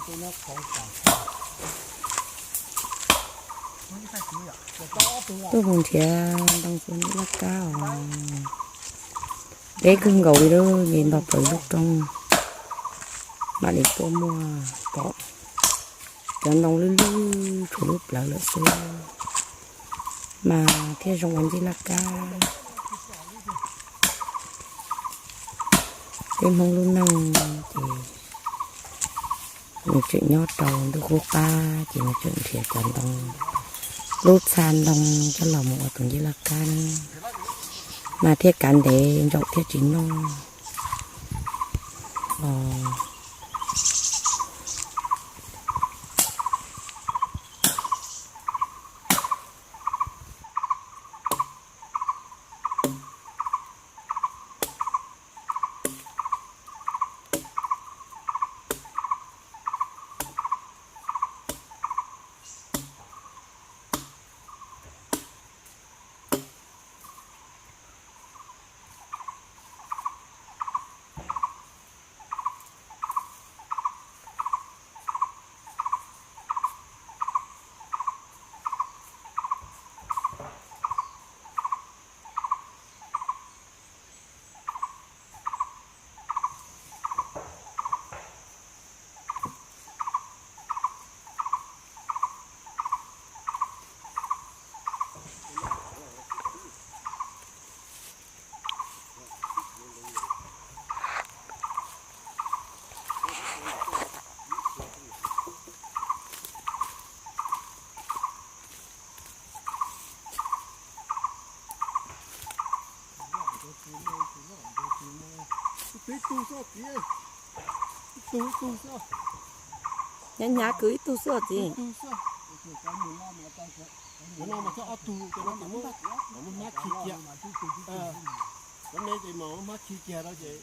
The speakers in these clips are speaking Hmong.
Tuaj mus nrhiav ntoo xua laj kab os. Deb kawg nkaus li lawm, nce nto plaws lub roob mam li tuaj muaj pom cov ntoo lwj lwj tshuav lub plawv lawm xwb, mas thiaj zoo ua ncej laj kab. Peb Hmoob lub neej ces nws tseem nyob rau ntuj qub qab ces nws tseem nrhiav cov ntoo, lub txha ntoo coj los mus ua tus ncej laj kab na, mas thiaj kav ntev ntsaum thiaj tsis noj os. Hnyav hnyav kwv ib tug xwb os txiv. Cov no mas coj ob tug, cov no ces muab hmab khi cia. Cov me ces mas muab hmab khi cia rau ces.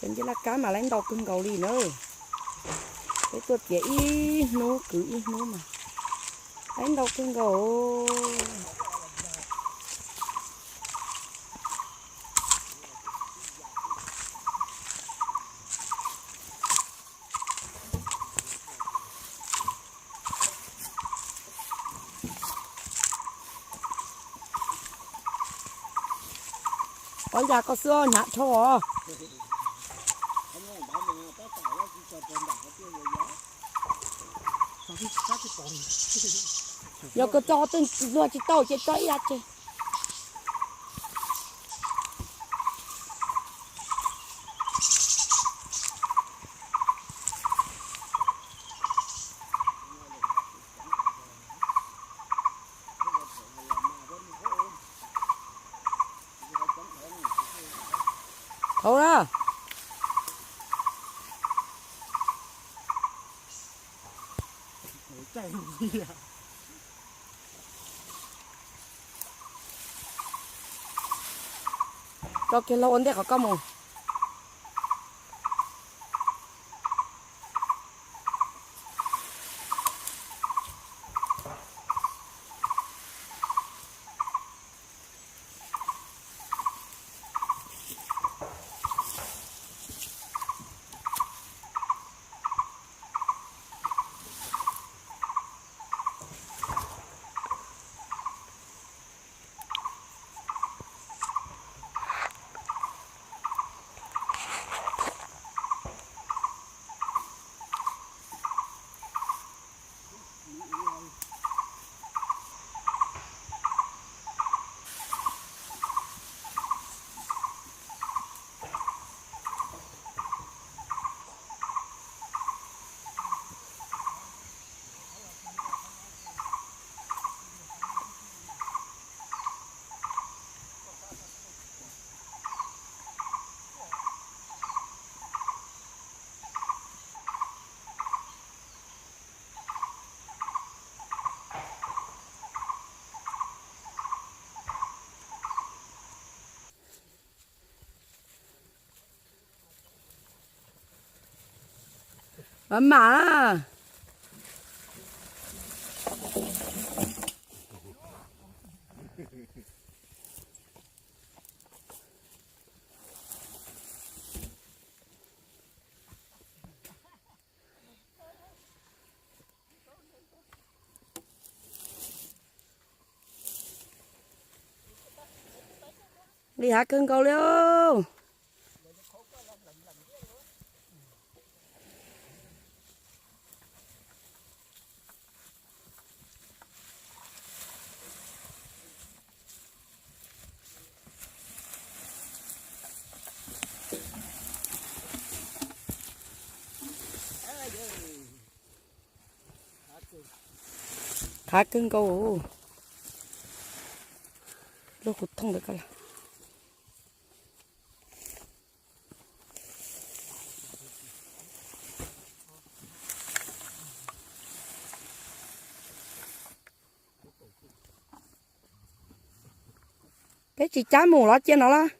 Cov ncej laj kab mas laiv ntau kawg nkaus li na. Peb tuaj txiav ib hnub kwv ib hnub mas laiv ntau kawg nkaus. Koj ncaj koj xwb hnyav dhau os. Yog koj tso tej luag tsis tau ces tso ib yam tseg. Hauv na. Tso kiag lauj, ua ntej qhov koj mus. Maj mam na. Lim hav kawg nkaus li os. Hav kawg nkaus. Lub qhov thooj ntawd koj los. Peb tsis cab mus los cia no las.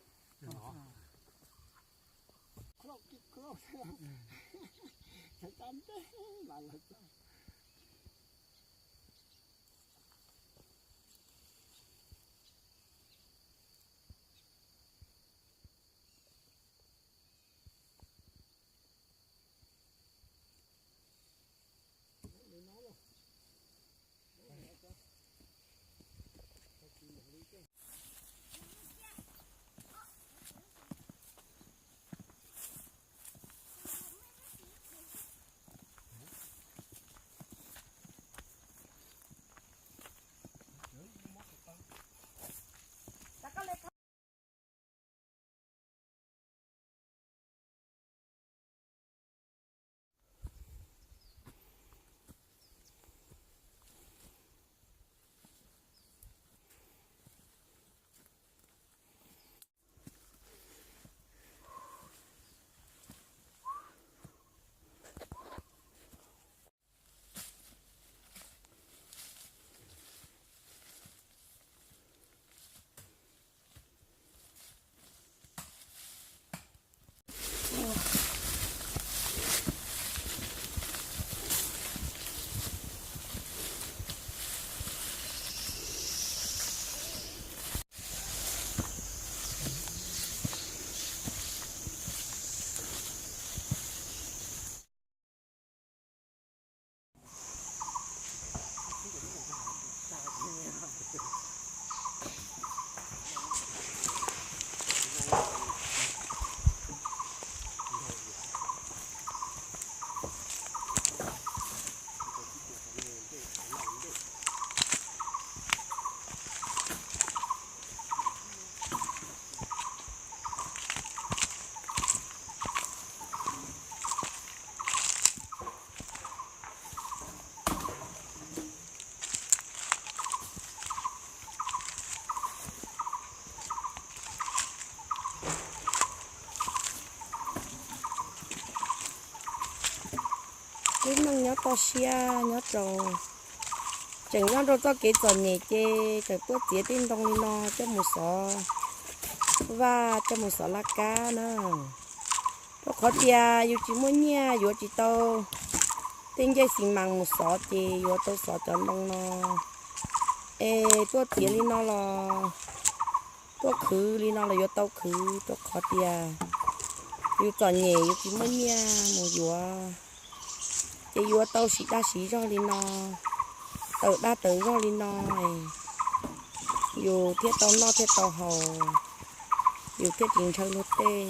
Toj siab nyob rau, tseem nyob rau txoj kev txom nyem ces tseem tuaj txiav tej ntoo li no coj mus xov vaj, coj mus xov laj kab na. Rau qhov tias yus tsis muaj nyiaj yuav tsis tau tej ncej xis mas mus xov ces yuav tau xov cov ntoo no. Es tuaj txiav li no los, tuaj khwv li no los yuav tau khwv rau qhov tias yus txom nyem yus tsis muaj nyiaj mus yuav, ces yuav tau siv dag siv zog li no, tawm dag tawm zog li no, yus thiaj tau noj thiaj tau haus, yus thiaj tsis ntshaw luag tej.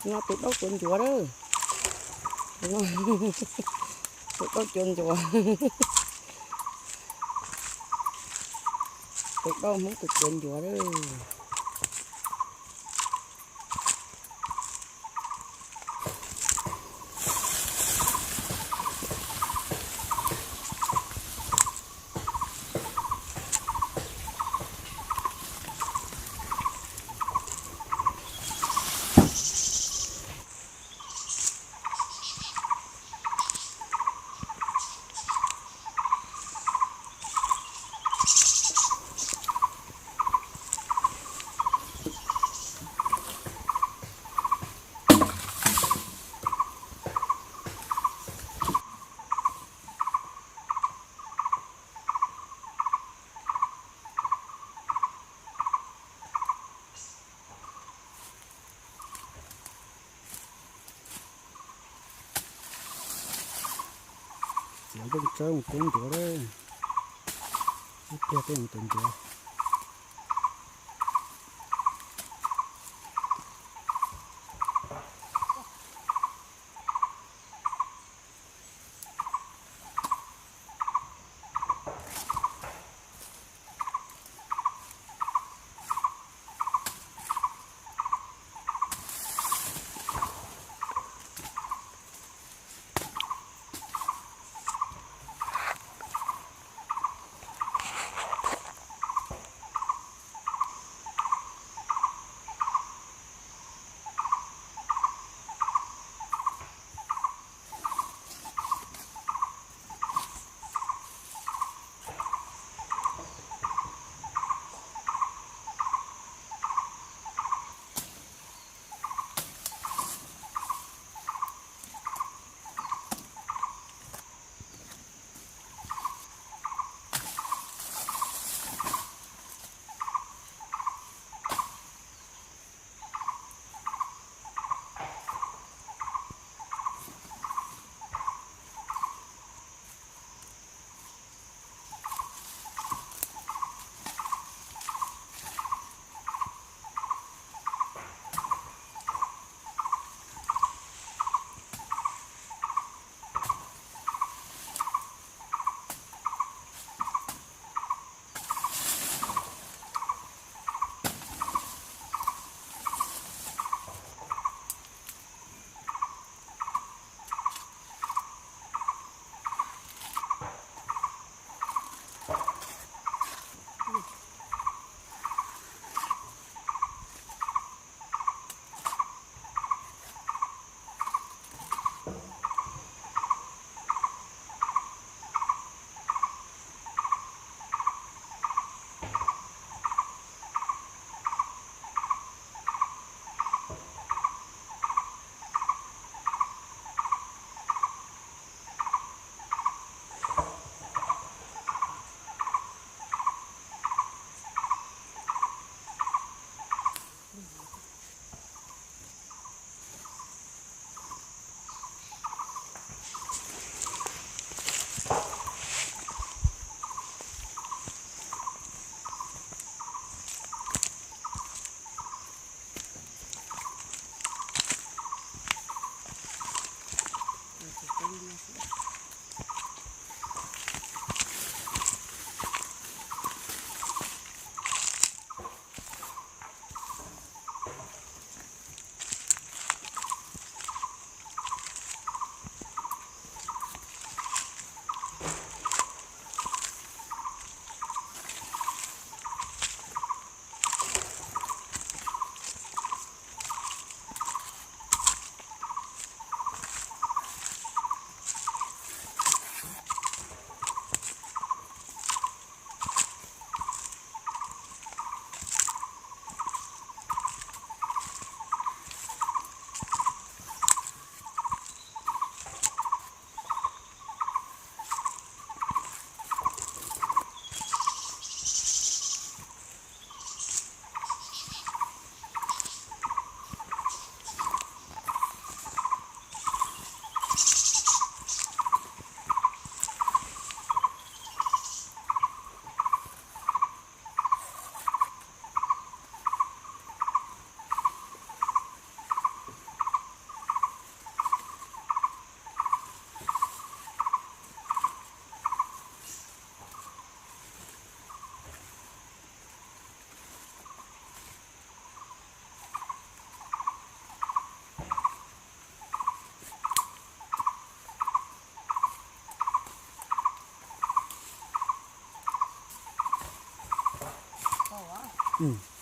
No tus daub cuav ncuav lawm. Tus daub cuav ncuav. Tus daub Hmoob tus cuav ncuav lawm. Txiav nplooj tsawb mus rub ncuav lawm. Ib pliag peb mus tau ncuav.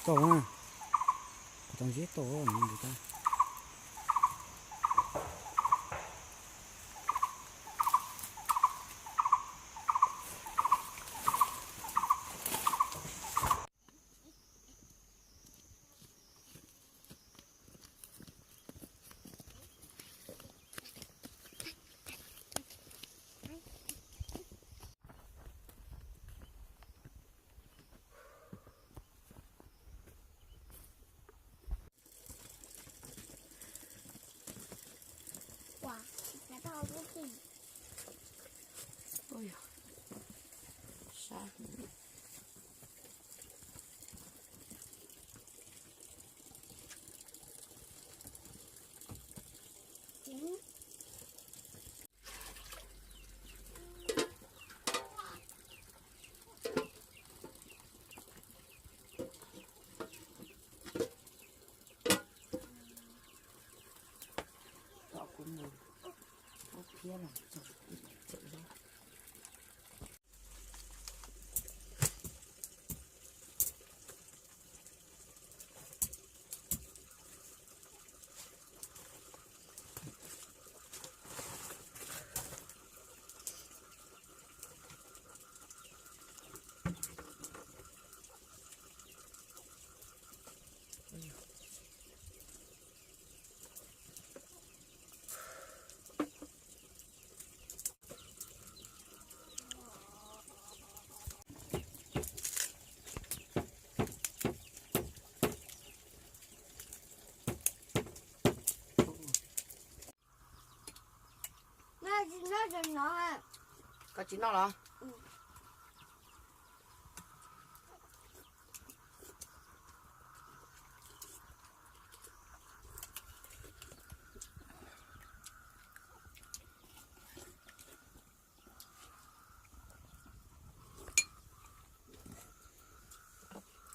Tau na, qhov tau zeb tau nws tas. Ui, sab. Koj tsis noj los?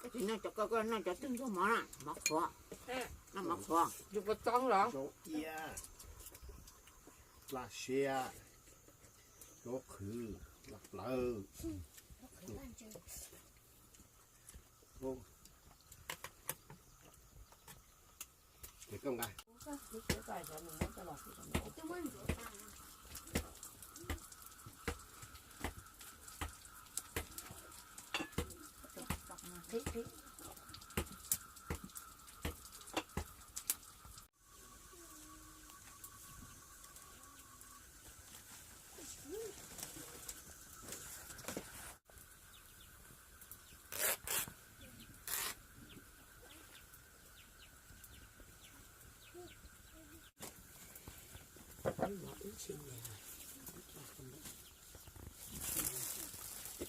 Koj tsis noj cov koj, koj noj cov twg ntxuag mov na, mov qhuav. Noj mov qhuav. Yus puas txob los? Zaub iab, laj siab, zaub qhwv, laj plawv.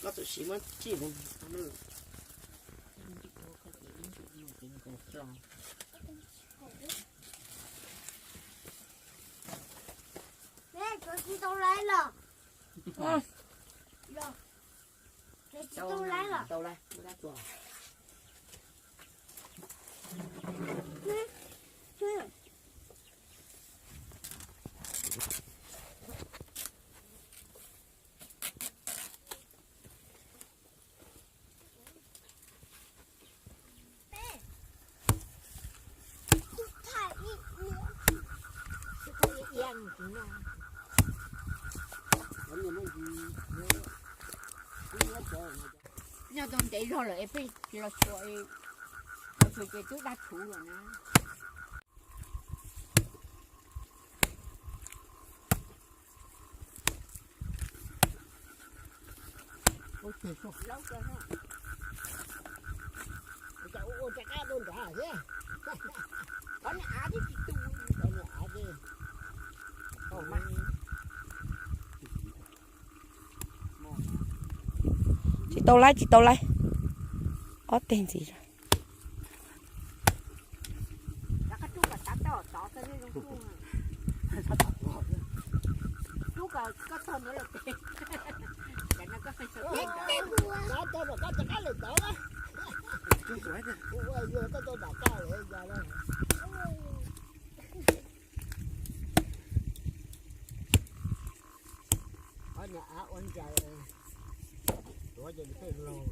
Koj txawm siv muab tsij. Tsis tau laiv los? Tsis tau laiv los? Tau laiv, tau laiv. Nyob tau ntev zog lawm es pheej tsis los xyuas, los xyuas ces twb daj rhuv lawm na. Ua rov qab rau nrad thiab. Qhov niag av twb tsis tu, qhov niag av twb. Tsis tau laiv, tsis tau laiv. Ob teg ntxiv. Qhov niag av ua ncaws, tuav ces nws thiaj laug.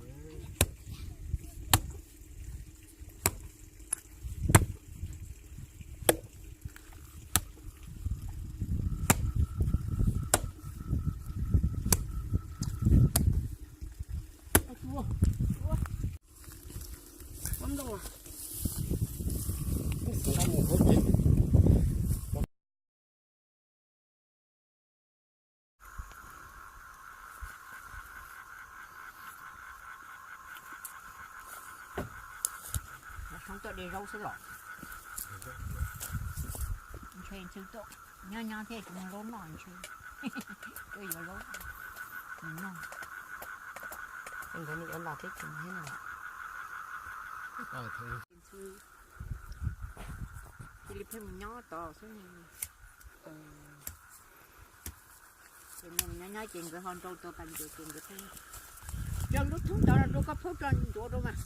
Soob tuaj de zaub xwb los. Ntshe ntshe tuaj nyob nyob thiaj tsis muaj zaub noj ntshe. Tuaj yuav zaub. Noj, ces nkawd nws yuav los thiab ces thiab no. Cia li pheej mus nyob tod xwb. Ces nyob nyob ces nkawd ho nrau tau pas ncuav ces nkawd pheej, rau lub thoob tod no rau koj phaub tso ncuav rau mas.